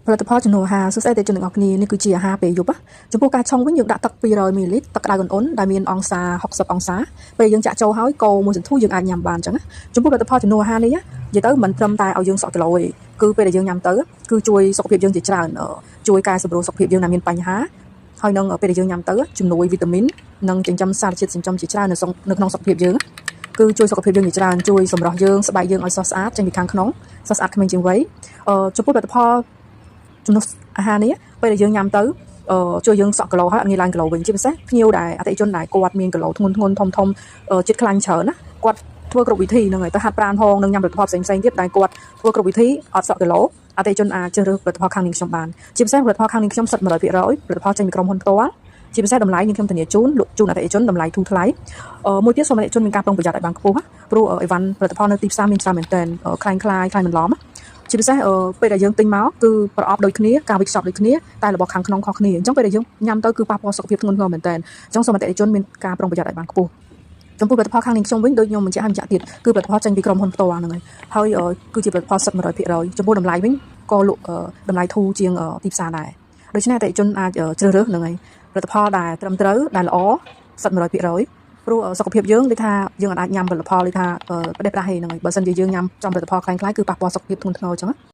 ផលិតផលជំនួសអាហារសួស្តីទេជនទាំងអស់គ្នានេះគឺជាអាហារពេលយប់ណាចំពោះការឆុងវិញយើងដាក់ទឹក200មីលីលីត្រទឹកក្តៅឧណ្ហៗដែលមានអង្សា60អង្សាពេលយើងចាក់ចូលហើយកូរមួយសន្ទុះយើងអាចញ៉ាំបានអញ្ចឹងណាចំពោះផលិតផលជំនួសអាហារនេះណានិយាយទៅមិនត្រឹមតែឲ្យយើងសក់គីឡូទេគឺពេលដែលយើងញ៉ាំទៅគឺជួយសុខភាពយើងជាច្រើនជួយកែសម្រួលសុខភាពយើងដែលមានបញ្ហាហើយនឹងពេលដែលយើងញ៉ាំទៅជំនួយវីតាមីននិងចិញ្ចឹមសារជាតិចិញ្ចឹមជាច្រើននៅក្នុងសុខភាពយើងគឺជួយសុខភាពយើងជាច្រើនជួយសម្រស់យើងស្បែកយើងឲ្យស្រស់ស្អាតចេញពីខាងក្នុងស្រស់ស្អាតក្មេងជាងវ័យចំពោះផលិតផល ជំនួសអាហារនេះពេលដែលយើងញ៉ាំទៅជួយយើងសក់គីឡូហើយអត់ងាយឡើងគីឡូវិញជាពិសេសភ្ញៀវដែលអតិថិជនដែលគាត់មានគីឡូធ្ងន់ធ្ងន់ធំធំជាតិខ្លាញ់ច្រើនណាគាត់ធ្វើគ្រប់វិធីហ្នឹងហើយទៅហាត់ប្រាណផងនិងញ៉ាំផលិតផលផ្សេងផ្សេងទៀតដែលគាត់ធ្វើគ្រប់វិធីអត់សក់គីឡូអតិថិជនអាចជ្រើសរើសផលិតផលខាងនាងខ្ញុំបានជាពិសេសផលិតផលខាងនាងខ្ញុំសុទ្ធ100%ផលិតផលចេញពីក្រុមហ៊ុនផ្ទាល់ជាពិសេសតម្លៃនាងខ្ញុំធានាជូនលក់ជូនអតិថិជនតម្លៃធូរថ្លៃមួយទៀតសូមអតិថិជនមានការប្រុងប្រយ័ត្នឲ្យបានខ្ពស់ណាព្រោះអីវ៉ាន់ផលិតផលនៅទីផ្សារមានច្រើនមែនទែនក្លែងក្លាយក្លែងបន្លំណា ជាពិសេសពេលដែលយើងទិញមកគឺប្រអប់ដូចគ្នាការវេចខ្ចប់ដូចគ្នាតែរបស់ខាងក្នុងខុសគ្នាអញ្ចឹងពេលដែលយើងញ៉ាំទៅគឺប៉ះពាល់សុខភាពធ្ងន់ធ្ងរមែនទែនអញ្ចឹងសូមអតិថិជនមានការប្រុងប្រយ័ត្នឲ្យបានខ្ពស់ចំពោះផលិតផលខាងនាងខ្ញុំវិញដូចខ្ញុំបញ្ជាក់ឲ្យបញ្ជាក់ទៀតគឺផលិតផលចេញពីក្រុមហ៊ុនផ្ទាល់ហ្នឹងហើយហើយគឺជាផលិតផលសុទ្ធ100%ចំពោះតម្លៃវិញក៏លក់តម្លៃធូរជាងទីផ្សារដែរដូច្នេះអតិថិជនអាចជ្រើសរើសហ្នឹងហើយផលិតផលដែលត្រឹមត្រូវដែលល្អសុទ្ធ100%ព្រោះសុខភាពយើងដូចថាយើងអាចញ៉ាំផលិតផលដូចថាប្រេះប្រាស់ហ្នឹងហើយបើសិនជាយើងញ៉ាំចំផលិតផលក្លែងក្លាយគឺប៉ះពាល់សុខភាពធ្ងន់ធ្ងរអញ្ចឹងណា។